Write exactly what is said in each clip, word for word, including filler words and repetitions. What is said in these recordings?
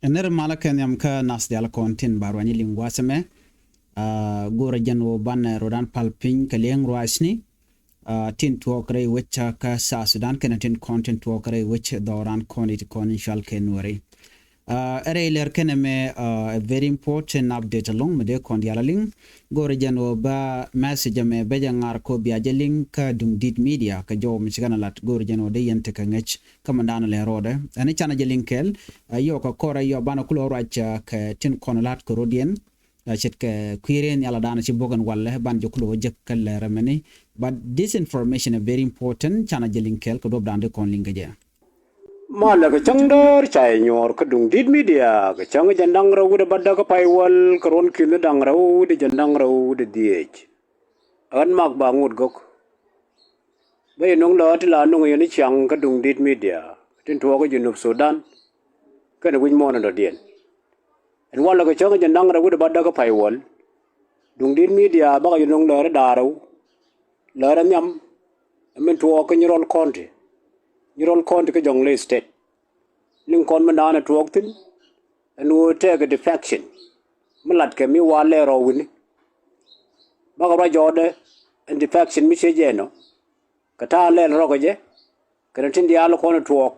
Nir malä kɛ nhiam kä nath dial kɔn tin ba ruany liŋ gua̱a̱th ɛmɛ. Go̱rɛ jɛn ɣöö banɛ rɔdan pal piny kɛ liɛŋ ruacni. Tin tuɔɔk rɛy wec kä South Sudan kɛnɛ tin kɔn tin tuɔɔk rɛy wec dhɔran kɔn it kɔn in cual kɛ Nuɛri. Ɛ rɛy lɛr kɛnɛ mɛ a very important update alɔŋ mi dee kɔn dial a liŋ. Go̱rɛ jɛn ɣöö ba message ɛmɛ bɛ jɛ ŋa̱r kɔ bia jɛ liŋ kä Duŋdit Media kɛ jɔw mi ci kɛn a lat go̱rɛ jɛn ɣöö dee yɛn tekɛ ŋäc. Kä mɛ danɛ lɛ rɔɔdɛ ɛn canɛ jɛ liŋ kɛɛl. Yɔɔk kɛ kɔrɛ yɔɔk banɛ kulɛ ruac kɛ tin kɔn la̱t kɛ rɔdiɛn. Ce̱tkɛ kui̱rɛ nhial a danɛ ci bok ɛn walɛ ban jɛ kulɛ wä jek kɛ lɛ rɛmɛni. But this information is very important, canɛ jɛ liŋ kɛɛl kɛ duɔp danɛ di kɔn liŋ kɛ jɛ. Malɛ kɛ cäŋ däär ca yɛ nyuɔɔr kä Duŋdit Media kɛ cäŋ jɛn da̱ŋ rɛw wi̱dɛ bädä kä pay wäl kɛ ruɔ̱n ki̱n da̱ŋ rɛw wi̱dɛ jɛn da̱ŋ rɛw wi̱dɛ dhieec. Ɣän mak ba ŋot gök. Bä yɛ no̱ŋ lɛ ɣä ti la no̱ŋ yɛn i̱ ciaŋ kä Duŋdit Media tin tuɔɔk kä Junub Sudan. Kɛnɛ wi̱c muɔ̱ɔ̱n in dɔ̱diɛn. Ɛn walɛ kɛ cäŋ jɛn da̱ŋ rɛw wi̱dɛ bädä kä pay wäl. Duŋdit Media bakɛ yɛ no̱ŋ lɛ ɣä ti da̱ŋ rɛw. Lɛ ɣä ti nhiam. Ɛ min tuɔɔk kä Nyirol County. Nyirol County kä Jonglei State. Liŋ kɔn mi naan ɛ tuɔɔk thi̱n. Ɛn ɣöö tɛɛkɛ defection mi latkɛ mi wa lɛɛr rɔw wi̱ni. Bakɛ ruac jɔɔdɛ ɛn defection mi ciec jɛ ɛnɔ. Kɛ ta̱a̱ lɛl rɔkɛ jɛ kɛnɛ tin diaal kɔn ɛ tuɔɔk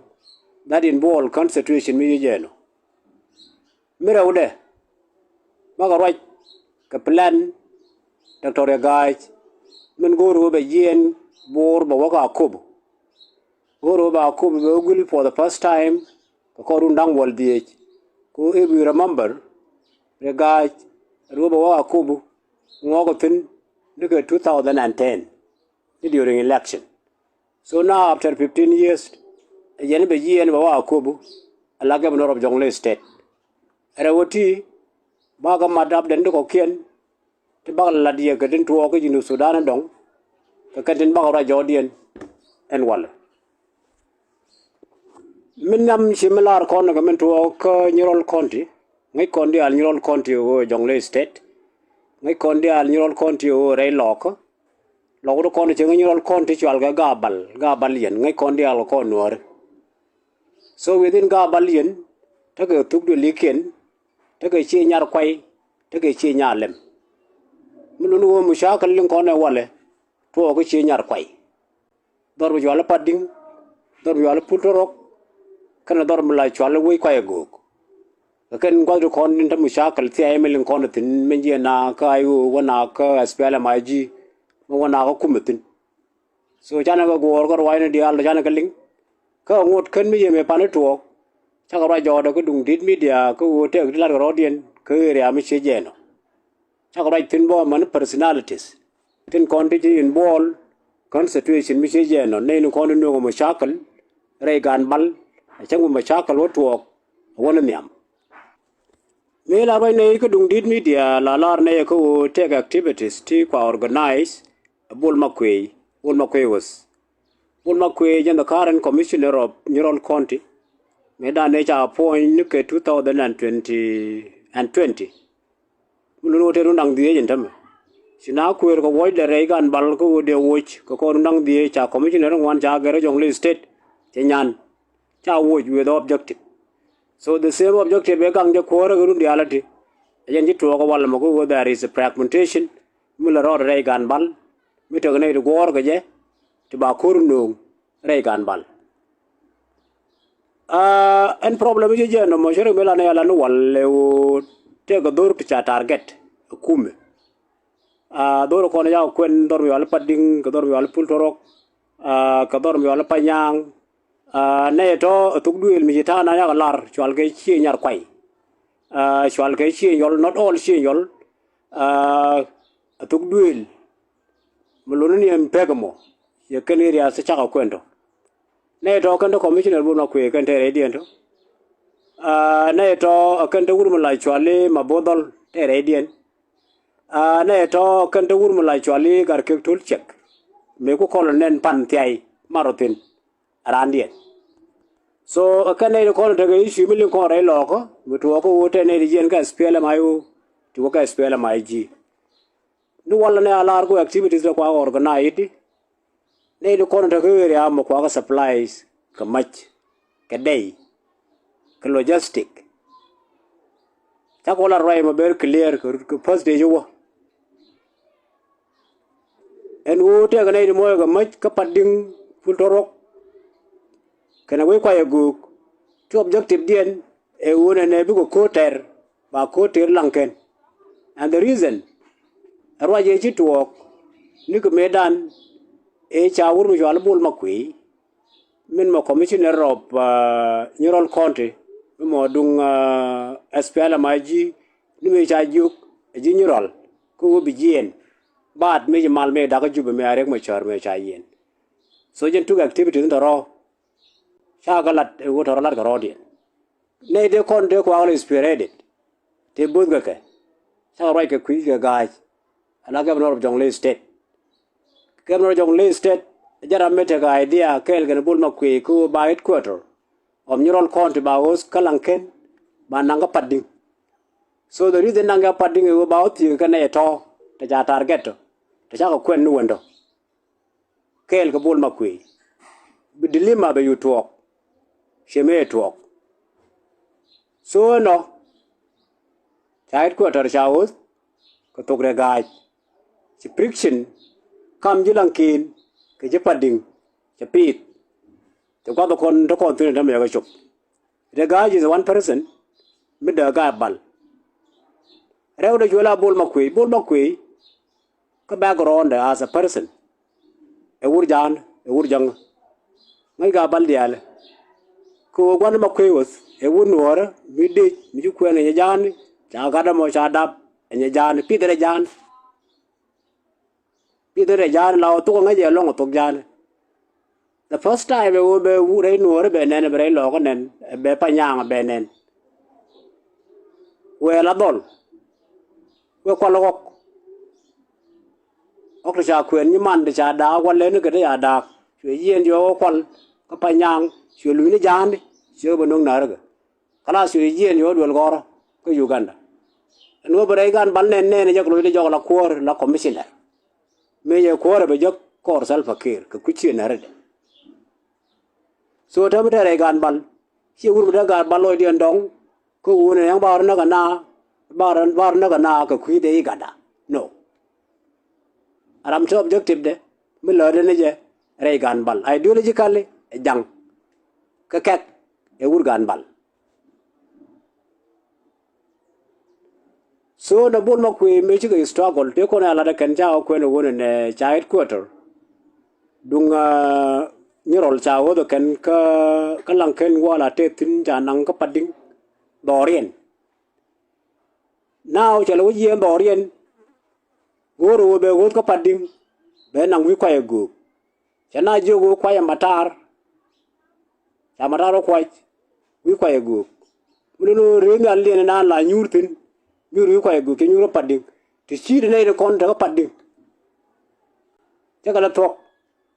that involve constitution mi ciec jɛ ɛnɔ. Mi rɛwdɛ bakɛ ruac kɛ plan Doctor Riek Gai min go̱o̱r ɣöö bɛ jiɛɛn Bo̱o̱r bɛ wäk Akobo. Go̱o̱r ɣöö bɛ Akobo bɛ wä guil for the first time kɛ kɔr run da̱ŋ wäl dhieec. Ku if you remember, Riek Gai ruɔ̱p ɛ wä Akobo ŋuɔk ɛ thi̱n ni kɛ two thousand and ten ni during election. So now after fifteen years, ɛ yɛn bɛ jiɛɛn bɛ wä Akobo ɛ la governor of Jonglei State. Ɛ rɛw ɛ ti bakɛ mat dapdɛn ti kɔ̱kiɛn ti bakɛ lat yɛ kɛ tin tuɔɔk kä Junub Sudan ɛ dɔ̱ŋ kɛ kɛn tin bakɛ ruac jɔɔdiɛn ɛn walɛ. Min nhiam ci mi lar kɔn kɛ min tuɔɔk kä Nyirol County. Ŋäc kɔn diaal Nyirol County ɣöö Jonglei State. Ŋäc kɔn diaal Nyirol County ɣöö rɛy lɔɔkä. Lɔk wut kɔn cieŋ Nyirol County cual kɛ Gabal, Gabal yɛn ŋäc kɔn diaal kɛ kɔn Nuääri. So within Gabal yɛn tekɛ thuk duëlikiɛn, tekɛ cie nyar kuay, tekɛ cie nyar lɛm. Mi luni ɣöö mucakɛl liŋ kɔn ɛ walɛ tuɔɔk kä cie nyar kuay. Dhɔr mi cual i̱ Padiŋ, dhɔr mi cual i̱ Pul Torok, kɛnɛ dhɔr mi la cual i̱ Wec Kuay Ago̱o̱k. Kɛ kɛn gua̱th ti kɔn in te mucakɛl thia̱a̱c mi liŋ kɔn thi̱n min jiɛ na kä I O wä na kä S P L M I G mi wä na kä kumɛ thi̱n. So canɛ kɛ guɔ̱ɔ̱r kä ruacni diaal canɛ kɛ liŋ. Kä ŋot kän mi yɛ mëë pani tuɔɔk cakɛ ruac jɔɔdɛ kä Duŋdit Media kä ɣöö tɛk ti la̱tkɛ rɔ̱diɛn kä area mi ciec jɛ ɛnɔ. Cakɛ ruac thi̱n bä mani personalities tin kɔn ti ci involve constitution mi ciec jɛ ɛnɔ nɛy ni kɔn ti nuɔ̱ŋ ɛ mucakɛl rɛy Gan Bal. Ɛ cäŋ bi mucakɛl wä tuɔɔk ɛ wä ni nhiam. Mi la ruac nɛy kä Duŋdit Media la lar nɛy kä ɣöö tɛk activities ti kua organize ɛ Bol Makuëë, Bol Makuëë Wes. Bol Makuëë jɛn the current commissioner of Nyirol County. Mëë dan nɛy ca appoint ni kɛ two thousand and twenty and twenty. Mi luni ɣöö tëë run da̱ŋ dhieec in tämɛ. Ci na kuëër kɛ wuɔ̱cdɛ rɛy Gan Bal kä ɣöö dee woc kɛ kɔn run da̱ŋ dhieec ca commissioner ŋuan ca gɛr kä Jonglei State cɛ nyan. Ca woc with objective. So the same objective ëë gaŋ jɛ kuäärä kɛ run diaal ati. Ɛ jɛn ci tuɔɔk ɛ walɛ mɔ kä ɣöö there is a fragmentation mi lɛ rɔɔdɛ rɛy Gan Bal mi tekɛ nɛy ti guɔ̱ɔ̱r kɛ jɛ ti ba ko̱r nööŋ rɛy Gan Bal. Aa, ɛn problem ci jɛ nɔmɔ cä ri mi lan ɛ lan wal ɛ ɣöö tëëkɛ dhor ti ca target ɛ kumɛ. Aa, dhor kɔn ca kuɛn dhor mi wal Padiŋ kɛ dhor mi wal Pul Torok. Aa, kɛ dhor mi wal Panyaŋ. Aa, nɛy tɔ ɛ thok duëël mi ci ta̱a̱ na yakɛ lar cual kɛ Ciëŋ Nyar Kuay. Aa, cual kɛ Ciëŋ Yɔl, not all Ciëŋ Yɔl. Aa, ɛ thok duëël mi luni ni ɛn pek ɛmɔ yɛ kɛn area ti cakɛ kuɛn tɔ. Nɛy tɔ kɛn te commissioner Bol Makuëë kɛn te rɛydiɛn tɔ. Aa, nɛy tɔ kɛn te wur mi la cuali Mabor Dhɔl te rɛydiɛn. Aa, nɛy tɔ kɛn te wur mi la cuali Gatkiɛk Tol Ciɛk. Mëë ku kɔl nɛn pan thiay marɔ thi̱n. Raandiɛn. So kɛn nɛy ti kɔn tekɛ issue mi liŋ kɔn rɛy lɔɔkä mi tuɔɔkä ɣöö tɛ nɛy ti jiɛn kä S P L M I O ti wä kä S P L M I G. Ni walɛ nɛ a lar ku activities rɛ kua organize di. Nɛy ti kɔn tekɛ area mɔ kua kä supplies kɛ mac kɛ dɛy kɛ logistic. Cakɔ lat ruac mɔ ber clear kɛ, kɛ first day ci wä. Ɛn ɣöö tëëkɛ nɛy ti mɔɔyɛ kɛ mäc kä Padiŋ, Pul Tɔrɔk kɛnɛ wec kuay ɛ göök. Ti objective diɛn ɛ ɣöö nɛnɛ bikɛ ko̱o̱t tɛr, ba ko̱o̱t tɛr laŋkɛn. And the reason ɛ ruac ëë ci tuɔɔk ni kɛ mëëdan ëë ca wur mi cɔal i̱ Bol Makuëë, min mɔ commissioner of, uh, Nyirol County, mi mɔ duŋ, uh, S P L M I G, ni mëë ca jiök ɛ ji̱ Nyirol kä ɣöö bi jiɛɛn. Baat mëë ci mal mëë dakä Jubɛ mëë a Riek Machar mëë ca yiɛn. So jɛn tuk activities ni tɔ̱rɔ̱ ca kɛ lat ɛ ɣöö tɔ̱rɔ̱ lat kɛ rɔɔdiɛn. Nɛy dee kɔn dee kuakä lɛ inspirated. Tëë bo̱th kɛ kɛ cakɛ ruac kɛ kui̱ kɛ ga̱a̱c. Ala Governor of Jonglei State. Governor of Jonglei State jɛ ram mi tekɛ idea kɛɛl kɛn Bol Makuëë kä ɣöö ba headquarter of Nyirol County ba host kä Laŋkɛn, ba naŋ kä Padiŋ. So the reason naŋ kä Padiŋ ɛ ɣöö ba wä thiek kɛ nɛy ɛ tɔ̱ te ca target tɔ, te cakɛ kuɛn ni wendɔ. Kɛɛl kɛ Bol Makuëë, bi dilemma bɛ yu tuɔɔk, ciɛ mëë tuɔɔk. So ɛnɔ ca headquarter ca host kɛ thok rɛ ga̱a̱c. Ci friction kam ji̱ Laŋkɛn kɛ ji̱ Padiŋ cɛ piith. Cɛ gua̱th kɔn te kɔn thi̱n ɛ te mɛ kɛ cop. Rɛ ga̱a̱c is one person mi dee ga̱a̱c bal. Rɛw dee cuɛ la Bol Makuëë, Bol Makuëë kä background as a person. Ɛ wur ja̱a̱n, ɛ wur jäŋ. Ŋäc ga̱a̱c bal diaal. Kɛ ɣöö gua̱n Makuëë ɣöth ɛ wur nuɔ̱ɔ̱rä mi dec mi ci kuɛn ɛ nyɛ ja̱a̱n. Ca gat ɛmɔ ca dap ɛ nyɛ ja̱a̱n, pith rɛ ja̱a̱n. Pith rɛ ja̱a̱n la ɣöö thok ɛ ŋäc ɛ lɔ̱ŋ ɛ thok ja̱a̱n. The first time ɛ ɣöö bɛ rɛy nuɔ̱ɔ̱rä bɛ nɛn, bɛ rɛy lɔɔkä nɛn, bɛ Panyaŋ bɛ nɛn. Wëë la dhɔl. Wëë kual ɣɔk. Ɣɔk ti ca kuɛn nyiman ti ca daak, kual lɛni kɛ ti ca daak. Cuɛ yieen cuɛ ɣöö kual kä Panyaŋ, cuɛ luny ni ja̱a̱n, cuɛ bɛ no̱ŋ na̱rä kɛ. Kalath cuɛ yieen cuɛ ɣöö duel gɔ̱rä kä Uganda. Ɛn ɣöö bɛ rɛy gan bal nɛn nɛn jɛ kɛ loc ti jɔk la kuäär la commissioner. Mëë jɛ kuäärä bɛ jek kɔɔr Salva Kiir kɛ kui̱ ciënärädɛ. So täämɛ te rɛy gaan bal, ciɛ wur mi te gaan bal lɔcdiɛn dɔ̱ŋ. Kä wun ɛ yɛn bar näk ɛna, bar, bar näk ɛna kɛ kui̱dɛ i̱ gatda. No. A ram te objective dɛ mi lätdɛ ni jɛ rɛy gaan bal. Ideologically ɛ ja̱ŋ. Kä kɛk ɛ wur gaan bal. So nɛ Bol Makuëë mëë cikɛ struggle tëë kɔn ɛ latdä kɛn ca kɛ kuɛn ɛ wun ɛnɛ ca headquarter. Duŋ, ah, Nyirol ca ɣöth ɛ kɛn kä, kä Laŋkɛn wal a tëë thi̱n ca naŋ kä Padiŋ dhɔriɛn. Now cɛ lɛ wä jiɛɛn dhɔriɛn. Go̱o̱r ɛ wä bɛ ɣöth kä Padiŋ bɛ naŋ wi̱i̱ kuay ɛ göök. Cɛ na jiök ɣöö kuay ɛ matar. Ca matar ɣä kuac wi̱i̱ kuay ɛ göök. Mi lo̱n ɣöö rëë nhial liɛn inan la nyuur thi̱n. Nyuur wi̱i̱ kuay ɛ göök cɛ nyuur ɣä Padiŋ. Ti ci̱i̱t nɛy ti kɔn tekä Padiŋ. Cä kɛ lɛ thuɔ̱k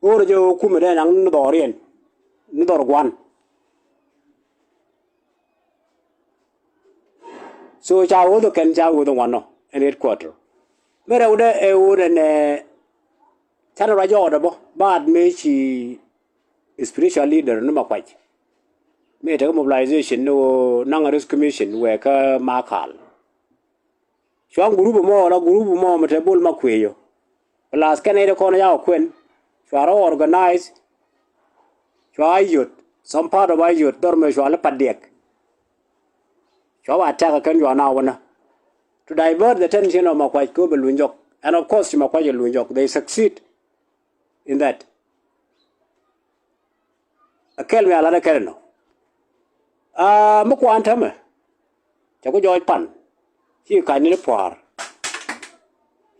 ɣöö rɛ jɛ ɣöö kumɛ dee naŋ ni dhɔriɛn ni dhɔr gua̱n. So ca ɣöth ɛ kɛn ca ɣöth ɛ ŋuan nɔ ɛn headquarter. Mi rɛwdɛ ɛ ɣöö nɛnɛ canɛ ruac jɔɔdɛ bä baat mëë ci spiritual leader ni Makuac. Mëë tekɛ mobilization ni ɣöö naŋ a rescue mission wɛɛkä Makal. Cua group mɔ la group mɔ mi te Bol Makuëë. Plus kɛn nɛy ti kɔn ca kɛ kuɛn cua rɔ organize. Cua Ayod, some part of Ayod dhɔr mëë cua lɛ Padiɛk. Cua ba attack kɛn cua na wänä to divert the attention of Makuac kɛ ɣöö bɛ luny jɔk. And of course ci Makuac ɛ luny jɔk. They succeed in that. Ɛ kɛl mi a lat ɛ kɛl ɛnɔ. Aa, mi kuan täämɛ cɛ ku jɔɔc pan. Ci ka̱ny ni pua̱a̱r.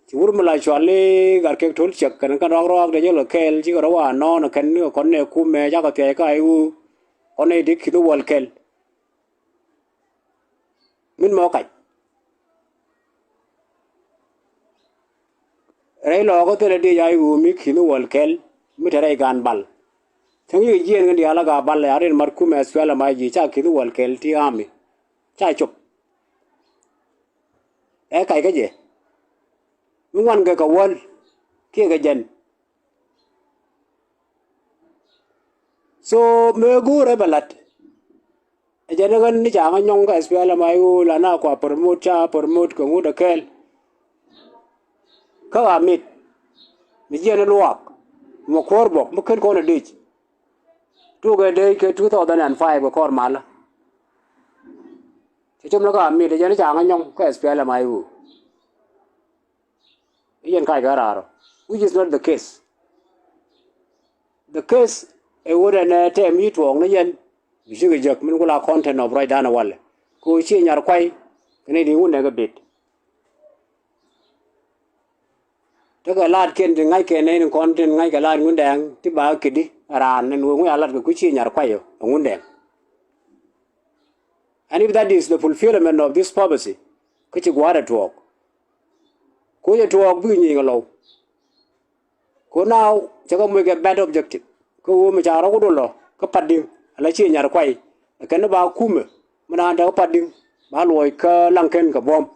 Ci wur mi la cual i̱ Gat Kek To̱l Ciɛk kɛn kɛn rɔak rɔak dee jɛ lɔ kɛɛl cikɛ rɔ wa nɔɔn kɛn ni kɛ kɔn nɛ kumɛ cakɛ thiac ka i̱ wu kɔn nɛ i̱ dee ki̱th i̱ wäl kɛl. Min mɔ kac. Rɛy lɔɔkä thilɛ diec a i̱ wu mi ki̱n wäl kɛl mi te rɛy gaan bal. Cäŋ yikɛ jiɛɛn kɛn diaal a gaa bal a rin mat kumɛ thuɛl a ma ji̱ ca ki̱n wäl kɛl ti ami ca cop. Ɛ kac kä jɛ mi ŋuan kɛ kɛ wäl kiɛ kɛ jɛn. So mëë go̱o̱rɛ bɛ la̱t. Ɛ jɛn ni ɣän ni ca ŋä nyɔŋ kä S P L M I O la na kua promote ca promote kɛ ŋut ɛ kɛɛl. Kä ɣa mit mi jiɛn ni luaak mi kuäär bɔk mi ken kɔn ɛ dec. Tuukɛ dec kɛ two thousand and five kɛ kɔr malä. Cɛ cop ni kä ɣa mit ɛ jɛn ni ca ŋä nyɔŋ kä S P L M I O. I̱ yɛn kac kɛ raar ɔ, which is not the case. The case ɛ ɣöö ɛn ɛ tɛm i̱ tuɔɔk ni yɛn bi cikɛ jek min ku la content of ruacdan ɛ walɛ. Kɛ ɣöö ci nyar kuay kɛ ni di ŋun nɛ kɛ bet. Tekɛ laatkiɛn ti ŋa̱ckɛ nɛy ni kɔn tin ŋa̱ckɛ laat Ŋundɛŋ ti ba kädi ɛ raan ɛn ɣöö ŋu a latkɛ ku ci nyar kuay ɛ Ŋundɛŋ. And if that is the fulfillment of this prophecy, kä ci gua̱a̱r ɛ tuɔɔk. Koc ɛ tuɔɔk bikɛ nyieny kɛ lɔw. Ko now cɛ kɛ moc kɛ bad objective kä ɣöö mi ca rɔ̱ wut wä lɔ kä Padiŋ ala ci nyar kuay. Ɛ kɛn ni ba kumɛ mi naan te kä Padiŋ ba luɔc kä Laŋkɛn kɛ buɔ̱m.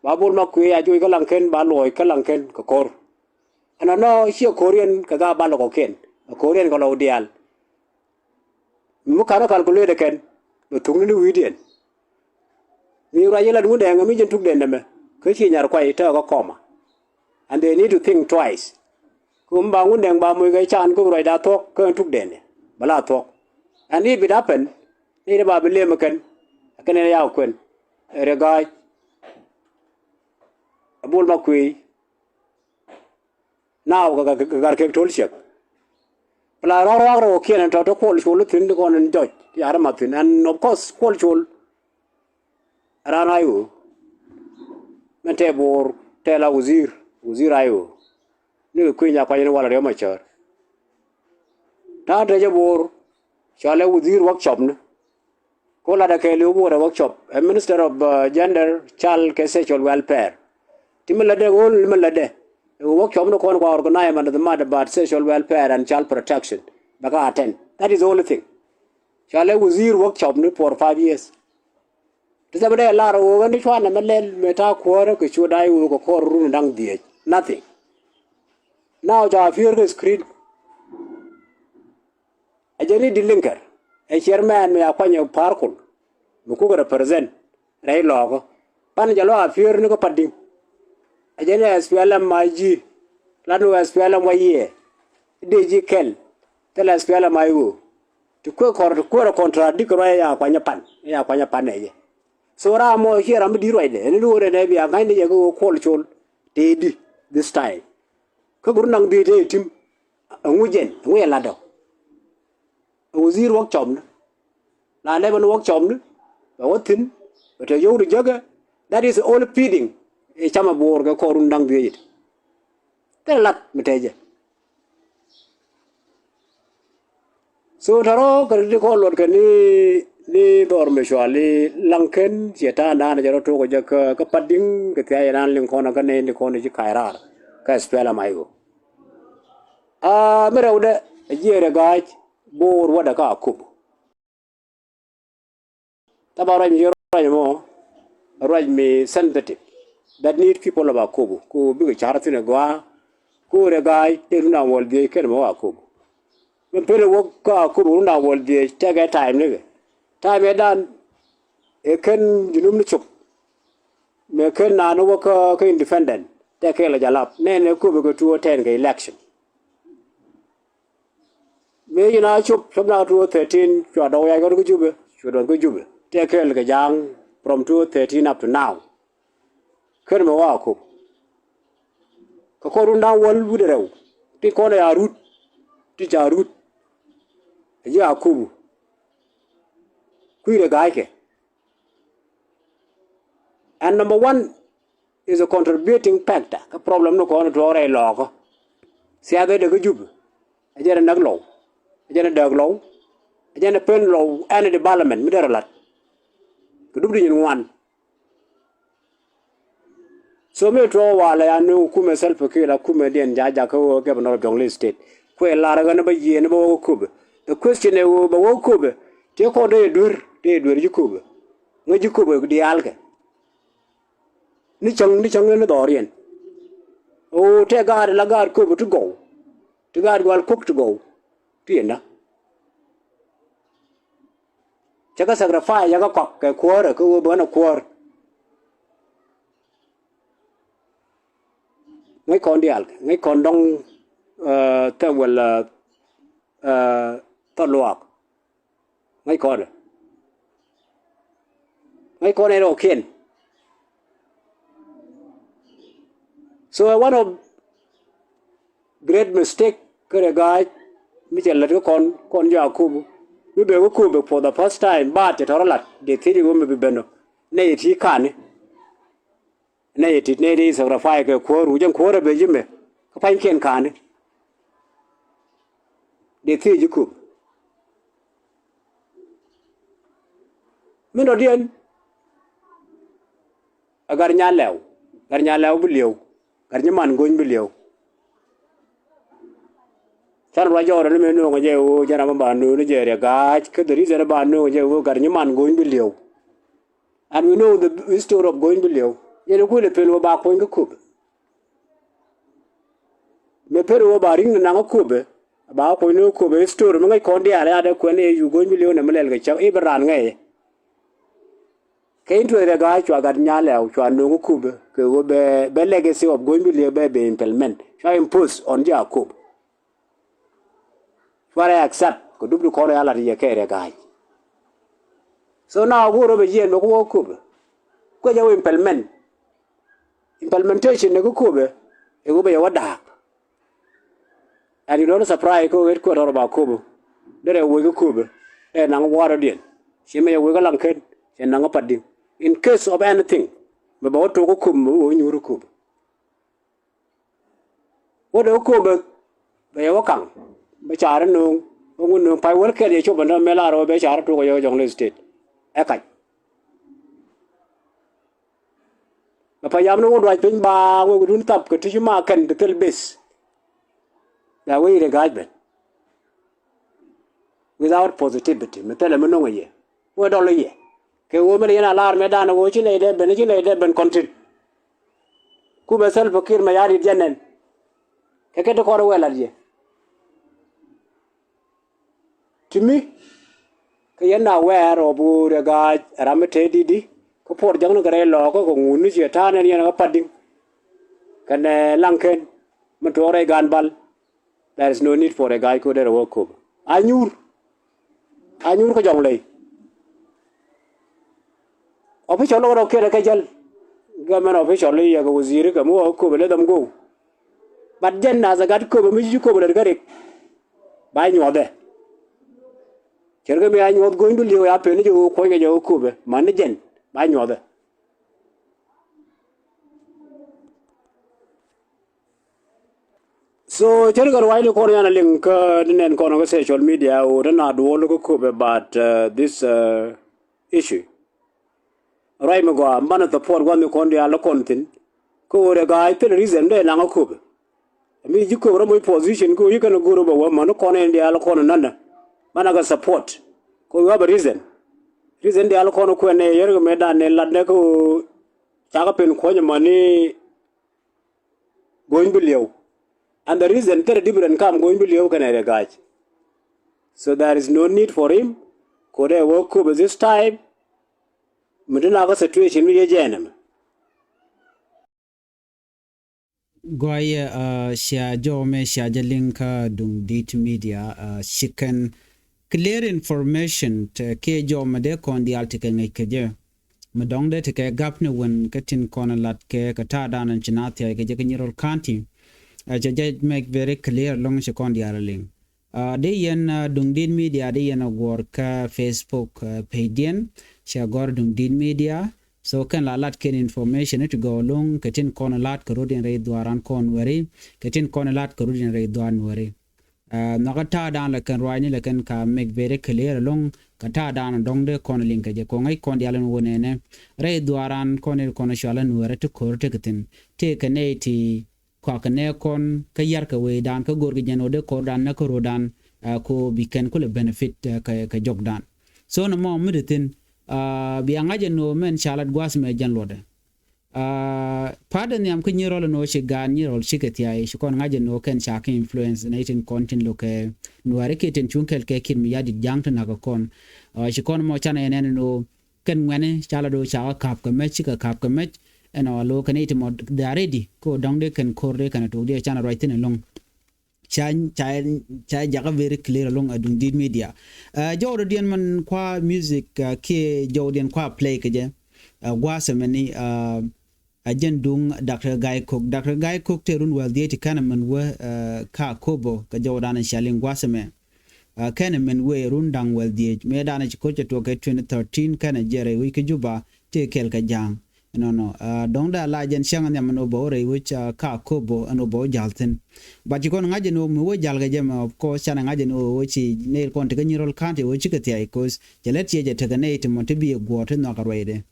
Ba Bol Makuëë a juɔc kä Laŋkɛn ba luɔc kä Laŋkɛn kɛ ko̱r. Ɛnɔnɔ ciɛ ko̱r yɛn kɛ ga bal kɔkiɛn ɛ ko̱r yɛn kɛ lɔw diaal. Mi ka̱n ɛ calculate kɛn bɛ thukni ni wi̱i̱diɛn. Mi ruac ilat Ŋundɛŋ mi ji̱n tukdɛn nɛmɛ kä ci nyar kuay tɛɛkä kɔma. And they need to think twice. Kä mi ba Ŋundɛŋ ba moc kɛ can kä ruacda thuɔ̱k kä tukdɛn bɛ la thuɔ̱k. And if it happen ni ti ba bi lem kɛn kɛn ni ya kuɛn. Ɛ rɛ ga̱a̱c. Ɛ Bol Makuëë. Now kɛ gar kek to̱l ciɛk. Pla rɔ̱k rɔ̱k rɛw kiɛn ɛn tɔ̱ te Kuɔl Col thi̱n ti kɔn ɛn jɔc ti arɛ math thi̱n. And of course Kuɔl Col ɛ raan I O. Mɛn tɛ Bor tɛ la wazir, wazir I O. Ni kɛ kui̱ny a kuany ni wal riɔm a cäär. Ta̱a̱ tecä Bor cɔalɛ wazir workshop ni. Ko latdɛ kɛɛliw bi wä rɛ workshop ɛ Minister of, uh, Gender, Child kɛ Social Welfare. Ti mi lätdɛ ɣöö ni mi lätdɛ ɛ workshop ni kɔn kua organize man the mad about social welfare and child protection. Bɛ ka attend. That is the only thing. Cɔalɛ wazir workshop ni for five years. Ti thɛmɛ dee lar ɣöö ɣän ni cuanɛ mɛ lɛl mɛ ta̱a̱ kuäärä kɛ cuɔt da̱a̱c ɣöö kɛ kɔr run da̱ŋ dhieec. Nothing. Now ca piöör kɛ screen. Ɛ jɛn i̱ di liŋkɛr ɛ chairman mi a kuany ɛ Pa̱a̱r Kol mi kukɛ represent rɛy lɔɔkä. Pan jɛ lɔ a piöör ni kä Padiŋ. Ɛ jɛn i̱ S P L M I G lan wä S P L M wa yiëë i̱ dee ji̱ kɛl thilɛ S P L M I O. Ti kuɛ kɔr ti kuɛɛrɛ contradict ruac ɛ ya kuany ɛ pan ɛ ya kuany ɛ pan ɛ jɛ. So ram mɔ ciɛ ram mi di̱i̱t ruacdɛ ɛn i̱ luɔ̱ɔ̱rɛ nɛ bia ŋa̱cnɛ jɛ kä ɣöö Kuɔl Col tëëdi this time. Kä guru naŋ dhiec tëë tim. Ɛŋu jɛn ɛŋu jɛ latdɔ. Ɛ wazir workshop ni la lɛpɛ ni workshop ni bɛ wä thi̱n bɛ te yio̱w ti jäkä. That is all feeding. Ɛ camɛ Bor kɛ kɔr run da̱ŋ dhiec it. Thilɛ lat mi te jɛ. So tɔ̱rɔ kɛ ti kɔn luɔt kɛ ni ni dhɔr mi cual i̱ Laŋkɛn ciɛ ta̱a̱ naan jɛ rɔ tok jɛ kä kä Padiŋ kɛ thia̱a̱c yɛ naan liŋ kɔn kä nɛy ni kɔn ci ka̱c raar kä S P L M I O. A mi rɛwdɛ a jiɛɛr ɛ ga̱a̱c Bor wädɛ kä Akobo. Thaban ruac mi ci ruac mɔ ruac mi sensitive that need people of Akobo ko bikɛ car thi̱n ɛ gɔaa. Ko rɛ ga̱a̱c tëë run da̱ŋ wäl dhiec kɛn mɛ wä Akobo. Mɛ pen ɛ wä kä Akobo run da̱ŋ wäl dhiec tɛkɛ time nikɛ time ɛ dan ɛ kɛn Junub ni cop. Mɛ kɛn naan wä kä kä independent tɛkɛ lɛ jalap nɛn ɛ Akobo kɛ tuɔ tɛn kɛ election. Mëë ci na cop cop na two thousand thirteen cua dɔk yac kɔn kä Jubɛ cua dɔk kä Jubɛ tëë kɛɛl kɛ ja̱a̱ŋ from two thousand thirteen up to now. Kɛn mɛ wa Akobo kɛ kɔn run da̱ŋ wäl wi̱cdɛ rɛw ti kɔn ɛ ya rut ti ca rut. Ɛ ji̱ Akobo kui̱dɛ ga̱a̱ckɛ. And number one is a contributing factor kä problem ni kɔn tuɔɔk rɛy lɔɔkä. Thiathɛ dee kä Jubɛ ɛ jɛn ɛ näk lɔw ɛ jɛn ɛ dääk lɔw ɛ jɛn ɛ pen lɔw any development mi dee rɔ la̱t. Kɛ dup di nyin ŋuan. So mi tuɔɔk walɛ ya ni kumɛ Salva Kiir la kumɛ diɛn ja̱ jakä ɣöö governor of Jonglei State kuɛ lar ɣän bä yiëë ni bä wä kä Akobo. The question ɛ ɣöö bä wä kä Akobo tëë kɔn dee duer dee duer ji̱ Akobo. Ŋäc ji̱ Akobo diaalkɛ. Ni cäŋ ni cäŋ ni dhɔriɛn. Ɣöö tëë gaat la gaat Akobo ti gɔw ti gaat gual kuɔk ti gɔw ti yɛn na. Cä kɛ sacrifice, cä kɛ kɔk kɛ kuäärä, kä ɣöö bä nɛ kuäär. Ŋäc kɔn diaal, ŋäc kɔn dɔŋ, eh, thɛm wäl, eh, eh, thɔl luaak. Ŋäc kɔn ɛ. Ŋäc kɔn ɛ rɔɔkiɛn. So, eh, one of great mistake kä Riek Gai mi cɛ lät kä kɔn, kɔn jɔak Akobo. Mi bɛ kä Akobo for the first time, but cɛ tɔrɔ lat, dee thiec iwä mi bi ben ɔ. Nɛ yɛ ti kani. Nɛ yɛ ti, nɛ yɛ ti sacrifice kɛ kuäär, wu jɛn kuäär a bɛ ji̱ mɛ. Kä pa̱nykiɛn kani. Dee thiec Akobo. Min dɔ̱diɛn. A gat Nyalɛw, gat Nyalɛw bi li̱ew, gat nyiman go̱ny bi li̱ew. Can ruac jɔɔrɛ ni mëë nööŋä jɛ ɣöö jɛn ram mi ba nööŋä jɛ Riek Gai, kä the reason ba nööŋä jɛ ɣöö gat nyiman go̱ny bi li̱ew. And we know the history of go̱ny bi li̱ew. Yɛn ɛ kuël ɛ pen ɣöö ba kuɔ̱ny kä Akobo. Mëë pen ɣöö ba ri̱ŋ ni naŋ Akobo, ba kuɔ̱ny ni Akobo history mi ŋäc kɔn diaal, ya dee kuɛn ɛ yu go̱ny bi li̱ew nɛ mi lɛl kɛ cäk i̱ bi raan ŋäc. Kɛ interest Riek Gai cua gat Nyalɛw, cua nööŋ Akobo, kɛ ɣöö bɛ, bɛ legacy of go̱ny bi li̱ew bɛ, bɛ implement. Cua impose on ji̱ Akobo. Cua rɛ accept, kɛ dup di kɔn rɛ a lat yɛ kɛ Riek Gai. So now go̱o̱r rɔ bɛ jiɛn bɛ ku wä Akobo. Kuɛ jɛ wä implement. Implementation ni kä Akobo, ɛ ɣöö bɛ yɛ wä da̱a̱k. And you don't surprise kä headquarter ba Akobo. Derɛ wec kä Akobo. Ɛ naŋ water diɛn. Ci mɛ yɛ wec kä Laŋkɛn. Cɛ naŋ kä Padiŋ. In case of anything, mɛ bɛ wä tok kä Akobo, mɛ wä nyuur kä Akobo. Wä dee kä Akobo, bɛ yɛ wä kaŋ. Bɛ ca̱r inööŋ. Wä ŋun nööŋ pay wäl kɛl yɛ cop ɛn dämɛ lar wä bɛ ca̱r itok yɛ Jonglei State. Ɛ kac. Bɛ payam ni wä duac piny baaŋ wek dun thap kɛ ti ci ma kɛn ti thil base. Bɛ wec Riek Gai ben. Without positivity, mi thilɛ mi no̱ŋ yɛ. Wee dɔl yɛ. Kɛ ɣöö mi lɛ yɛn a lar mɛ dan ɣöö ci nɛy dee ben, ci nɛy dee ben kɔn tin. Ku bɛ Salva Kiir Mayardit jɛ nɛn. Kɛ kɛ ti kɔn wee lat yɛ. Ti mi, kä yɛn na wɛɛr ɔ bi Riek Gai ram mi te di̱t di, kä puɔr jäŋni kɛ rɛy lɔɔkä kɛ ŋuni ciɛ ta̱a̱ nɛn yɛn kä Padiŋ. Kɛnɛ Laŋkɛn, mi tuɔɔk rɛy Gan Bal. There is no need for Riek Gai ko̱ derɛ wä Akobo. A nyuur. A nyuur kä Jonglei. Official lɔk rɔ kiɛn kä jäl. Government official i̱ yɛ kɛ waziri kɛ mi wä Akobo, let them go. But jɛn as a gat Akobo mi ji̱ Akobo lät kä Riek. Ba nyuɔthɛ. Cɛr kɛ mi a nyuɔth go̱ny bi li̱w ya pen ni jɛ wä kuɔ̱ny kɛ jɛ wä Akobo. Man ni jɛn. Ba nyuɔthɛ. So cärkɛ ruacni kɔn yan a liŋ kä ni nɛn kɔn kä social media ɣöö te na duɔl kä Akobo about, uh, this, uh, issue. Ruac mi gɔaa, banɛ support gua̱thni kɔn diaal kɔn thi̱n. Kä ɣöö Riek Gai thil reason dee naŋ Akobo. Mi ji̱ Akobo rɔ moc position kä ɣöö yi kɛn a go̱r bɛ wä mäni kɔn in diaal kɔn nanɛ. Banɛ kɛ support. Kä ɣöö you have a reason. Reason diaal kɔn kuɛn nɛ yɛr kɛ mëë dan ni lat nɛ kä ɣöö cakɛ pen kuɔ̱ny mäni Go̱ny bi liɛw. And the reason thil different kam Go̱ny bi liɛw kɛnɛ Riek Gai. So there is no need for him. Kodɛ wä Akobo this time. Mi ti na kä situation mi yɛ jɛn ɛmɛ. Gɔyɛ, uh, cia jɔmɛ cia jɛ liŋ kä Duŋ Dit Media, uh, ci kɛn clear information ti kɛ jɔmɛ dee kɔn diaal ti kɛ ŋäc kɛ jɛ. Mi dɔ̱ŋ dee ti kɛ gap ni wän kä tin kɔn lat kɛ kɛ ta̱a̱ da̱a̱n ci na thia̱a̱c kɛ jɛ kä Nyirol County. Ɛ cɛ jɛ make very clear lɔŋ ci kɔn diaal liŋ. Uh, dee yɛn, uh, Duŋ Dit Media, dee yɛn a guɔ̱r kä Facebook, uh, page diɛn, cɛ gɔ̱r Duŋ Dit Media. So kɛn la lat kɛn information ti gɔw loŋ kɛ tin kɔn lat kɛ rut in rɛy dhuaaran kɔn wɛri, kɛ tin kɔn lat kɛ rut in rɛy dhuaaran wɛri. Uh, nhɔkä ta̱a̱ da̱a̱n la kɛn ruacni la kɛn ka make very clear loŋ kɛ ta̱a̱ da̱a̱n dɔ̱ŋ dee kɔn liŋ kɛ jɛ kɔŋ ŋäc kɔn diaal in wä nɛnɛ. Rɛy dhuaaran kɔn in kɔn cual in wɛri ti ko̱r ti kɛ thi̱n. Ti kɛ nɛy ti kɔakɛ nɛ kɔn kä yar kɛ wecdan kä go̱rkɛ jɛn ɣöö dee kɔrdan nɛ kä ro̱dan, ah, ko bi kɛn kulɛ benefit, ah, kɛ, kɛ jɔkdan. So nɔmɔ mi ti thi̱n, ah, bia ŋa̱c ɛn ɣöö mɛn ca lat gua̱a̱th mɛ jɛn luɔtdɛ. Pa̱a̱t ɛ nhiam kä Nyirol ɛn ɣöö ci gaat Nyirol cikɛ thiay, ci kɔn ŋa̱c ɛn ɣöö kɛn ca kɛ influence nɛy tin kɔn tin lo̱kɛ Nuääri kiɛ tin cuŋ kɛl kɛ Kiir Mayardit ja̱a̱ŋ ti na̱k ɛ kɔn. Ci kɔn mɔ canɛ ɛn ɛn ɛn ɣöö kɛn ŋuɛni ca la do̱ ca kɛ ka̱p kɛ mɛc, cikɛ ka̱p kɛ mɛc ɛn ɣöö lo̱kɛ nɛy ti mɔ they are ready kä dɔ̱ŋ dee kɛn ko̱r dee kɛn ɛ tok dee canɛ ruac thi̱n ɛlɔ̱ŋ. Ca ca ca jakä very clear along a duŋ dit media. Jɔwdɛ diɛn man kua music kiɛ jɔwdiɛn kua play kɛ jɛ. Guasɛ mɛni a jɛn duŋ Doctor Gai Kok. Doctor Gai Kok te run wäl dhiec ti kɛnɛ mɛn wä ka Kobo kɛ jɔwdan caliŋ guasɛ mɛ. Kɛnɛ mɛn wä run daŋ wäl dhiec mɛ danɛ ci koc cɛ tuɔk kɛ twenty thirteen kɛnɛ jɛ rɛy wi̱c kä Juba te kɛl kɛ ja̱a̱ŋ. Nɔnɔ dɔ̱ŋ da la jɛn cäŋ nhiam ɛn ɣöö bɛ wä rɛy wec ka Kobo ɛn ɣöö bɛ wä ja̱l thi̱n. But ci kɔn ŋa̱c ɛn ɣöö mi wä ja̱l kɛ jɛ mɛ, of course canɛ ŋa̱c ɛn ɣöö wä ci nɛy kɔn tekɛ Nyirol County wä cikɛ thiay, 'cause cɛ lät ciɛ jɛ tekɛ nɛy ti mɔ ti bi ɛ guɔ̱ɔ̱r ti nhɔakɛ ruacdɛ.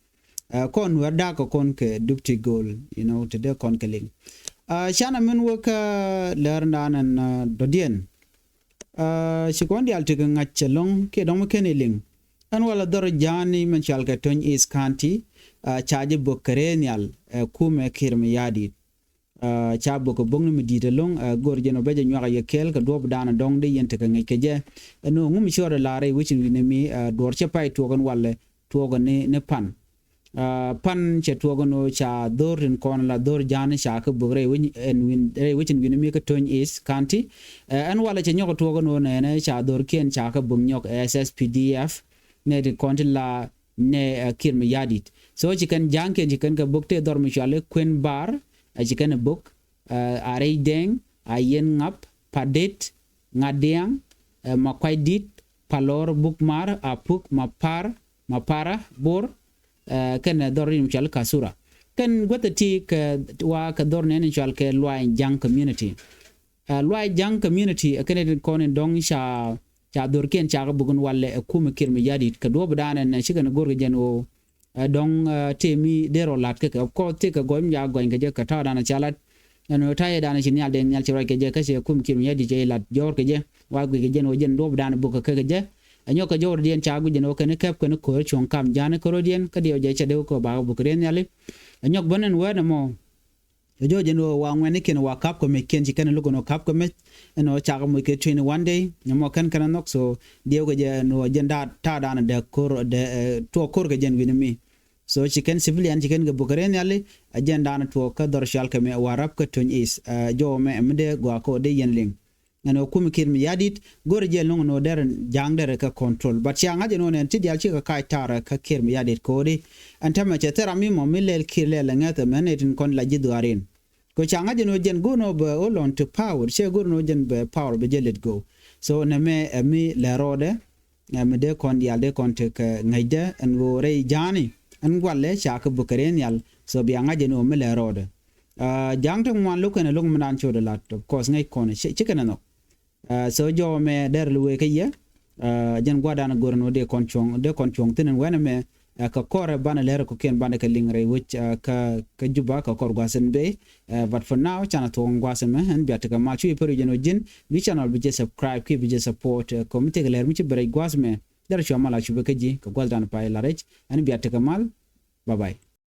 Kɔn Nuäär da̱a̱k kɛ kɔn kɛ dup ti go̱o̱l, you know, ti dee kɔn kɛ liŋ. Canɛ min wä kä lɛr naan ɛn dɔ̱diɛn. Ci kɔn diaal tekɛ ŋa̱c ɛlɔ̱ŋ kiɛ dɔ̱ŋ mi kɛn iliŋ. Ɛn walɛ dhɔr ja̱a̱ni mɛn cual kɛ Tony East County ca ji̱ bök kɛ rɛɛ nhial ɛ kumɛ Kiir Mayardit. Ca bök kɛ bök ni mi di̱i̱t ɛlɔ̱ŋ, go̱r jɛn ɔ bɛ jɛ nyuak a yɛ kɛɛl kɛ duɔ̱ɔ̱p dan dɔ̱ŋ dee yɛn tekɛ ŋäc kɛ jɛ. Ɛn ɣöö ŋu mi ci rɔɔdɛ la̱r rɛy wecin wi̱n mi duɔ̱ɔ̱r cɛ pay tuɔɔk ɛn walɛ tuɔɔk ni pan. Pan cɛ tuɔɔk ɛn ɣöö ca dho̱r tin kɔn la dho̱r ja̱a̱ni ca kä bök rɛy wec ɛn wi̱n rɛy wec ɛn wi̱n mi kä Tony East County. Ɛn walɛ cɛ nyɔk tuɔɔk ɛn ɣöö nɛɛnɛ ca dho̱rkiɛn ca kä bök nyɔk S S P D F nɛ tin kɔn tin la nɛ Kiir Mayardit. So ci kɛn ja̱a̱ŋkiɛn ci kɛn kɛ bök tëë dhɔr mi cuali Kuën Bar, ci kɛn ɛ bök a rɛy Dɛŋ, a Yɛn Ŋap, Padet, Ŋadiaŋ, Makuacdit, Palor, Bukmar, Apuk, Mapar, Mapara, Bor, kɛn dhɔr rin cual Kasura. Kɛn guäth ti kɛ wa kɛ dhɔr nɛn cual kɛ Luay Ja̱ŋ community. Luay Ja̱ŋ community kɛn tin kɔn in dɔŋ ca ca dhorkiɛn ca kɛ buk in walɛ ɛ kumɛ Kiir Mayardit kɛ duɔ̱ɔ̱p dan ɛn cikɛ ni go̱r kɛ jɛn ɣöö dɔ̱ŋ tëë mi dee rɔ la̱t kɛ kɛ, of course tëë kɛ gɔny mi ca gɔny kɛ jɛ kɛ ta̱a̱ dan ca lat. Ɛn ɣöö ta̱a̱ yɛ dan ci nhial dee nhial ci ruac kɛ jɛ kä cɛ kumɛ Kiir Mayardit cɛ lat jɔɔr kɛ jɛ. Wa guic kɛ jɛn ɣöö jɛn duɔ̱ɔ̱p dan buk kɛ kɛ kɛ jɛ. Ɛ nyɔk kɛ jɔɔr diɛn ca guic jɛn ɣöö kɛn kɛp kɛn ko̱r cuɔ̱ŋ kam ja̱a̱n ko̱r diɛn kä diɛw jɛ cɛ dee kɛ bakɛ buk kɛ rɛɛ nhiali. Ɛ nyɔk bän ɛn wɛɛt ɛmɔ. Cɛ jɔɔc ɛn ɣöö wa ŋuɛ̈nikiɛn wa ka̱p kɛ mec kiɛn ci kɛn luk ɛn ɣöö ka̱p kɛ mec ɛn ɣöö cakɛ moc kɛ twenty one day. Nyɛ mɔ kɛn kɛn ɛ nhɔk so diɛw kɛ jɛ ɛn ɣöö jɛn da̱a̱ ta̱a̱ da̱a̱n dɛ ko̱r dɛ tuɔɔk ko̱r kɛ jɛn wi̱n mi. So ci kɛn civilian ci kɛn kɛ buk kɛ rɛɛ nhiali. Ɛ jɛn da̱a̱n tuɔɔk kä dhɔr cual kɛ mɛ wa rap kä Tony East. Jɔwä mɛ ɛmi dee gɔaa kɛ ɣöö dee yɛn liŋ. Ɛn ɣöö kumɛ Kiir Mayardit go̱rɛ jɛ lo̱ŋ ɛn ɣöö dɛr ja̱a̱ŋ dɛrɛ kɛ control. But cia ŋa̱c ɛn ɣöö nɛn ti diaal cikɛ kac ta̱rɛ kä Kiir Mayardit ko̱ri. Ɛn tämɛ cɛ thɛr ami mɔ mi lɛl Kiir lɛl ɛ ŋäth ɛmɛn ɛ tin kɔn la ji̱ dhuaarin. Kɛ cia ŋa̱c ɛn ɣöö jɛn go̱r ɛn ɣöö bɛ hold on to power, cɛ go̱r ɛn ɣöö jɛn bɛ power bɛ jɛ let go. So nɛmɛ ɛ mi lɛ rɔɔdɛ. Ɛ mi dee kɔn diaal dee kɔn tekɛ ŋäcdɛ ɛn ɣöö rɛy ja̱a̱ni ɛn gualɛ ca kɛ buk kɛ rɛy nhial. So bia ŋa̱c ɛn ɣöö mi lɛ rɔɔdɛ. Ja̱a̱ŋ ti ŋuan lo̱k kɛn ɛ lo̱k mi naan cot ɛ lat, of course ŋäc kɔn ɛ ci kɛn ɛ nhɔk. So jɔwä mɛ dɛr li wee kä yɛ. Jɛn gua̱dan go̱r ɛn ɣöö dee kɔn cuɔ̱ŋ dee kɔn cuɔ̱ŋ thi̱n ɛn wɛn ɛmɛ. Kɛ kɔrɛ banɛ lɛr kɔkiɛn banɛ kɛ liŋ rɛy wec kä Juba kɛ kɔr gua̱th ɛn bey. But for now canɛ thuɔ̱k ɛn gua̱th ɛmɛ ɛn bia tekɛ mal cu yɛ pär wi̱c ɛn ɣöö ji̱n bi channel bi jɛ subscribe kiɛ bi jɛ support kɛ mi tekɛ lɛr mi ci bɛ rɛc gua̱th ɛmɛ. Dɛr cua mal a cupɛ kä ji̱ kɛ gua̱thdan pay la rɛc ɛn bia tekɛ mal. Bye bye.